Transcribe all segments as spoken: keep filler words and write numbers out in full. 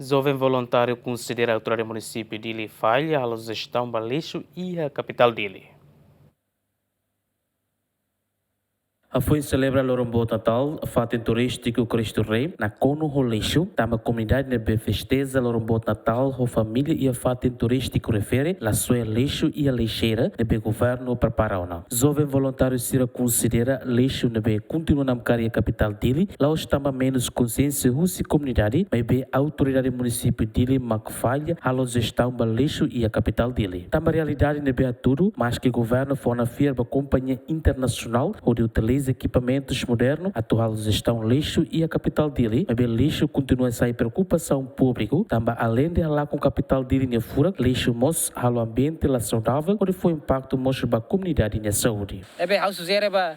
Joven voluntáriu konsidera autoridade munisípiu Dili falla halo jestaun ba lixu iha kapitál Dili. Hafoin selebra loron boot Natál, fatin turístiku Cristo Rei nakonu ho lixu, tanba komunidade ne'ebé festeja loron boot Natál ho família iha fatin turístiku refere la soe lixu iha lixeira ne'ebé governu prepara ona. Joven voluntáriu sira konsidera lixu ne'ebé kontinua namkari iha kapitál Dili la'ós tanba menus konsiénsia husi komunidade, maibé autoridade munisípiu Dili mak falla halo jestaun ba lixu iha kapitál Dili. Tanba realidade ne'ebé hatudu, maski governu fó ona fiar ba kompañia internasionál hodi utiliza ekipamentus modernu atu halo jestaun lixu iha kapitál Dili, maibé lixu kontinua sai preokupasaun públiku, tanba aleinde halakon kapitál Dili nia furak, lixu mós halo ambiente la saudavel, hodi fó impaktu mós ba komunidade nia saúde. Ne'ebé ha'u sujere ba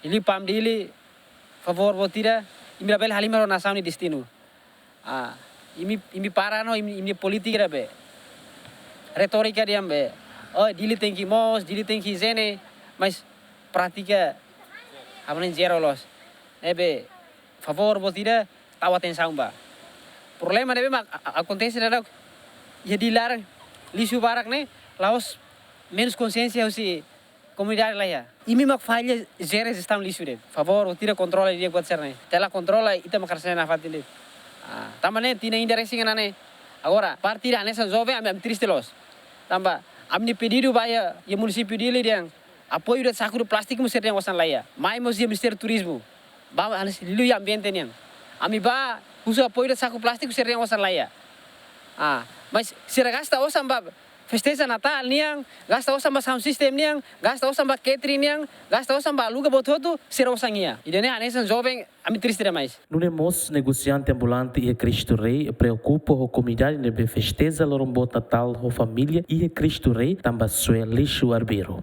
Dili, PAM Dili, favór boot ida, imi labele halimar ho nasaun nia destinu. Ah, imi, imi para no imi, imi polítika ida be retórika dehan be, oh, Dili tenke moos, Dili tenke hijiene, mas prátika ha'u hanoin zero loos. Ne'ebé favór boot ida tau atensaun ba. Problema ne'ebé mak a-, a-, akontese daudaun iha Dili laran, lixu barak ne'e la'ós menus konsiénsia husi komunidade la iha. Imi mak falla jere jestaun lixu de'it. Favór, boot ida kontrola didi'ak buat sira-ne'e. Se la kontrola, ita mak rasena fatin de'it. Ah, tanba ne'e tinan ida resin ona ne'e. Agora, parte ida hanesan joven, ami, ami triste loos. Tanba ami-nia pedidu ba iha, iha munisípiu Dili dehan apoiu de'it saku plástiku mós sira dehan osan la iha. Mai mós iha Ministériu Turizmu. Ba hanesan liuliu iha ambiente nian. Ami bá husu apoiu de'it saku plástiku sira dehan osan la iha. Ah, mas sira gasta osan ba festeja Natál nian, gasta osan ba sound system nian, gasta osan ba catering nian, gasta osan ba aluga buat hotu, sira osan iha. Ida-ne'e hanesan joven, ami triste demais. Nune'e mós negosiante ambulante iha Cristo Rei preokupa ho komunidade ne'ebé festeja loron boot Natál ho família iha Cristo Rei tanba soe lixu arbiru.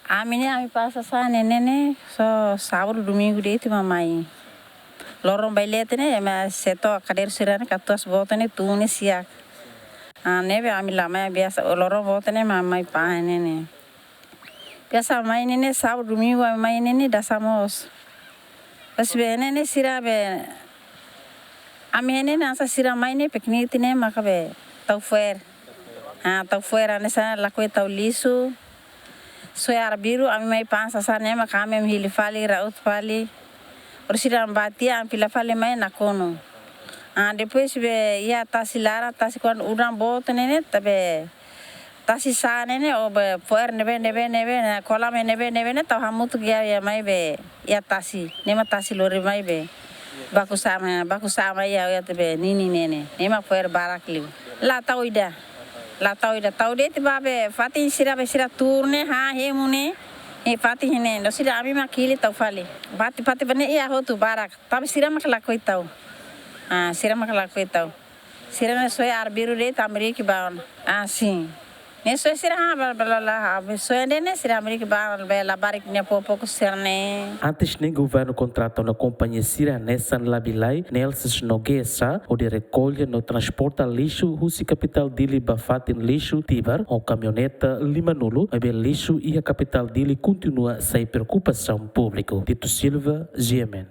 Ami ne'e, ami pasa sasán ne'e ne'e, só sábadu, domingu de'it mak mai. Loron bailete ne'e, ema seto kadeira sira-ne'e katuas boot ne'e tun ne'e siak. Ah, ne'ebé ami la mai biasa, loron boot ne'e mak mai pasa ne'e ne'e. Biasa mai ne'e ne'e sábadu, domingu ami mai ne'e ne'e dasa moos. Pas be ne'e ne'e sira be, ami ne'e ne'e hanesan sira mai ne'e piknik tiha ne'e maka be tau fo'er. Ah, tau fo'er hanesan lakohi tau lixu. Soe arbiru, ami mai pasa sasán ne'e maka ami hili fali, ra'ut fali. Orsida bati, ami fila fali mai nakonu. Ah, depois be iha tasi laran, tasi kuandu udan boot ne'e ne'e, tanba tasi sa'e ne'e ne'e, ou be fo'er ne'ebé, ne'ebé, ne'ebé, ne'e kolam ne'ebé, ne'ebé, ne'e tau hamutuk iha, iha mai be iha tasi. Ne'e mak tasi lori mai be. Baku sa'e mai, baku sa'e mai iha, iha ne'ebé ninin ne'e ne'e. Ne'e mak fo'er barak liu. La tau ida. La tau ida. Tau de'it ba be fatin sira be sira tuur ne'e, ha, hemu ne'e. He fatin ne'e. Orsida ami mak hili tau fali. Bati, bati ba ne'e iha hotu barak. Tanba sira mak lakohi tau. Ah, sira mak lakohi tau. Sira-ne'e soe arbiru de'it, ami riki ba ona. Ah, sin. Ne'e soe sira ha, bla, bla, bla, ha, be soe de'it ne'e sira ami riki ba ona, be labarik ne'e poupou ku sira-ne'e. Antes ne'e governu kontrata ona kompañia sira hanesan Labilai, Nelsis no Gesa, hodi rekolla no transporta lixu husi kapitál Dili ba fatin lixu Tibar, ho kamioneta lima-nulu, maibé lixu iha kapitál Dili kontinua sai preokupasaun públiku. Tito Silva, G M N.